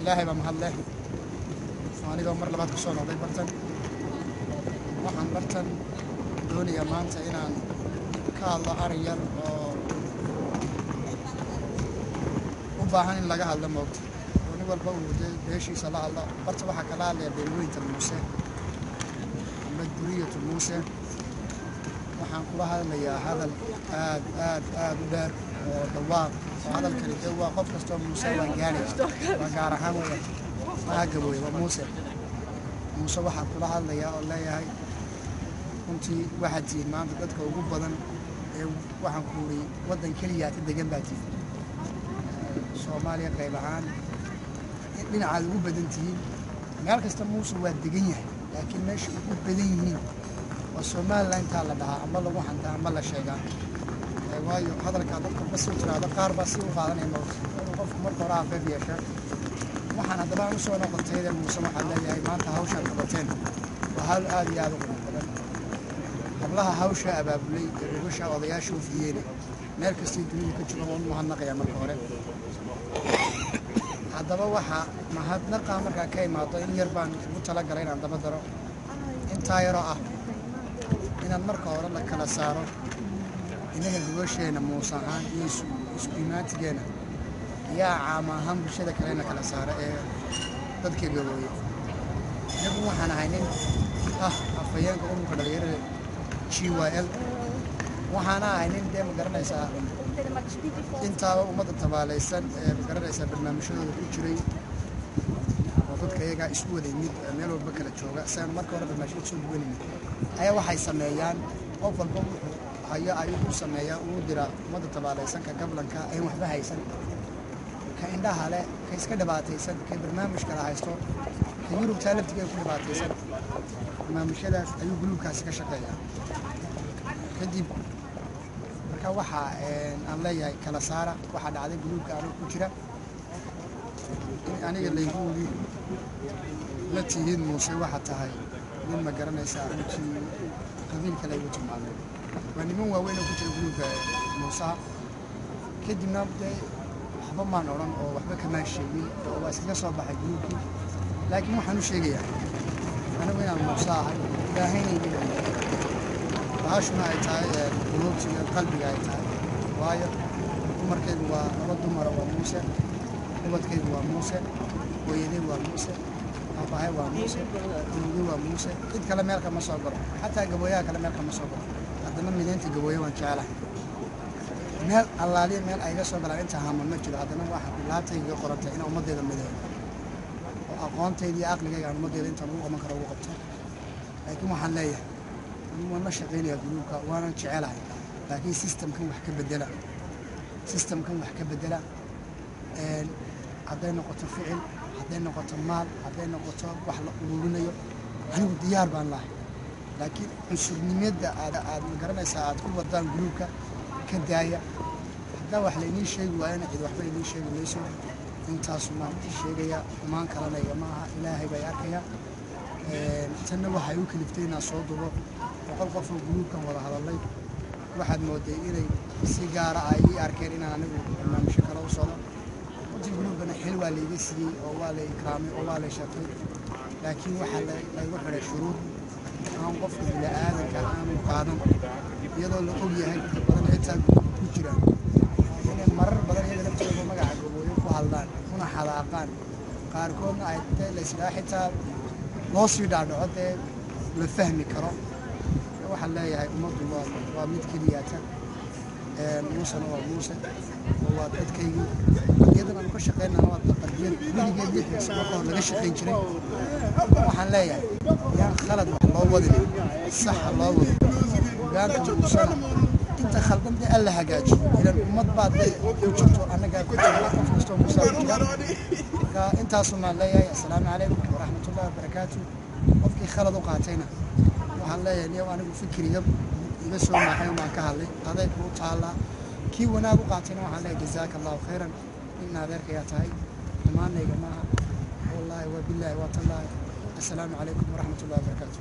Ilaahay baa mahad leh. Anigoo mar labaad ku soo noqday bartan, waxaan bartan doonayaa maanta inaan ka hadlo arrin yar oo u baahan in laga hadlo, moogta, oo nin walba uu dee beeshiisa la hadlo. Barta waxaa kala hadlaya beelweynta Muuse ama duriyatu Muuse. Waxaan kula hadlayaa hadal aad aad aad u dheer oo dhawaaq oo hadalkani dee waa qof kastoo Muuse waa gaaraya, waa gaar ahaan weya, maha Gabooye, waa Muuse. Muuse waxaan kula hadlayaa oo leeyahay, runtii waxaad tihiin maanta dadka ugu badan ee waxaan ku uri waddan keliyaa ka degan baa tihiin Soomaaliya. Qayb ahaan dhinacaad ugu badan tihiin, meel kasta Muuse waa degan yahay, laakiin meesha ugu badan yihiin waa Somaliland. Intaa la dhahaa ama lagu xantaa ama la sheegaa, waayo hadalkaa dadka ba si u tiraahdo qaar baa si u qaadanaya, mawt inuu qofku marka hore afeef yeeshaa. Waxaan haddaba aan usoo noqotayde Muuse, waxaan leeyahay maanta hawshaad qabateen waa hawl aad iyo aad u qurux badan. Hablaha hawsha abaabulay ee gogosha odayaasha u fidiyeyna meel kastay dunida ka joogaan waan u mahadnaqayaa marka hore. Haddaba waxaa mahadnaqa markaa ka imaado, in yar baan ugu talagalay inaan daba daro, intaa yaroo ah inaan marka hore la kala saaro innaga gogosheena Muuse ahaan iyo isku imaantigeena yaa caam ahaan bulshada kale in la kala saaro ee dadka Gabooye. Inagu waxaan ahay nin ah afhayeenka ururka dhalinyarada GYL. Waxaana ahay nin dee, ma garanaysaa, intaaba ummadda tabaalaysan ee, ma garanaysaa, barnaamijyadooda ku jiray oo dadka iyagaa isu wada yimid meel walba kala jooga. Si aan marka hore barnaamijyada soo duwanayna ayaa waxay sameeyaan, qof walba wuxuu hayo ayuu u sameeyaa, uu diraa ummadda tabaalaysan, ka gablanka ayan waxba haysan, ka indhaha leh, ka iska dhibaataysan, ka barnaamij kala haysto, ka Yurubtaa laftigeeda ku dhibaataysan. Barnaamijyadaas ayuu guluubkaasi ka shaqeeyaa. Kadib marka waxaa aan leeyahay kala saara. Waxaa dhacday guluubka anoo ku jira in aniga laygu wili ma tihid Muuse, waxaa tahay nin, ma garanaysaa, runtii qabiilka laygu tilmaamay. Waa niman waaweyn oo ku jira guluubka Muusaha. Kadibna dee waxba maan odhan oo waxba kamaan sheegin oo waa iskaga soo baxay guluubkii. Laakiin waxaan u sheegayaa anigu inaan Muuse ahay, Ilaahayna iga dhigay, bahashuna ay tahay quluubta iyo qalbiga ay tahay, waayo dumarkaygu waa laba dumara, waa Muuse, ubadkaygu waa Muuse, hooyaday waa Muuse, aabahay waa Muuse, awowgay waa Muuse. Cid kale meel kama soo galo, xataa Gabooyaha kale meel kama soo galo. Haddana mideynta Gabooye waan jecelahay. Meel allaaliya meel ay iga soo galaan inta haman ma jiro. Haddana waxaa laabtayga iga qorantay inaan ummadeyda mideeyo oo aqoontayda iyo aqligayga aan ummadeyda intaan ugu qaban karo ugu qabto. Laakiin waxaan leeyahay, anigu waan la shaqaynayaa guluubka, waanan jecelahay, laakiin systemkan wax ka bedela, systemkan wax ka bedela. Hadday noqoto ficil, hadday noqoto maal, hadday noqoto wax la ururinayo, anigu diyaar baan lahay. Laakiin cunsurnimada aad ma garanaysaa aad ku wadaan guluubka ka daaya. Haddaa wax laynii sheegi waayana, cid waxba inii sheegi mayso. Intaasumaan sheegaya, xumaan kalena igama aha, Ilaahay bay arkaya. Tanna waxay u kaliftay inaan soo dubo 100 qof oo guluubkan wada hadalay. Waxaad mooday inay si gaara ay ii arkeen inaan anigu barnaamijyo kale u socdo. Runtii guluubkana xil waa layga siiyey oo waa la ikraamay oo waa la sharfay, laakiin waxaa laygu xidhay shuruud aan qofka bini-aadanka aanu qaadan, iyadoo la og yahay dadka badan xitaa guluubka ku jira inay marar badan iyaga laftooda magaca Gabooyo ku hadlaan kuna xadaaqaan, qaarkoodna ay dee laysdhaha xitaa loo sii dhaadhaco, dee la fahmi karo. Waxaan leeyahay ummaddu waa mid keliyaata. Muusena waa Muuse oo waa dadkaygii. Qadiyadan aanu ka shaqaynana waa qadiyad weligeed 6 sano ka hor laga shaqayn jiray. Waxaan leeyahay, yaan khalad wax loo wadin, saxa loo wado. Hogaanka Muusena inta khaldan dee Alla hagaajiyo, ilan ummad baad dee ku jirto, annagaa ku jirna, qof kastoo Muusaa ku jira. Marka intaasumaan leeyahay, assalaamu calaykum waraxmatullahi wabarakaatu. Qofkii khalad u qaatayna waxaan leeyahay, niyow anigu fikriga iga soo maaxay baan ka hadlay, aday kuu taallaa. Kii wanaag u qaatayna waxaan leeyahay, jazaaka Allahu khayran, nin adeerkayaa tahay, xumaanayga maaha, wallaahi waa bilaahi waa tallaahi. Assalaamu calaykum waraxmatullahi wabarakaatu.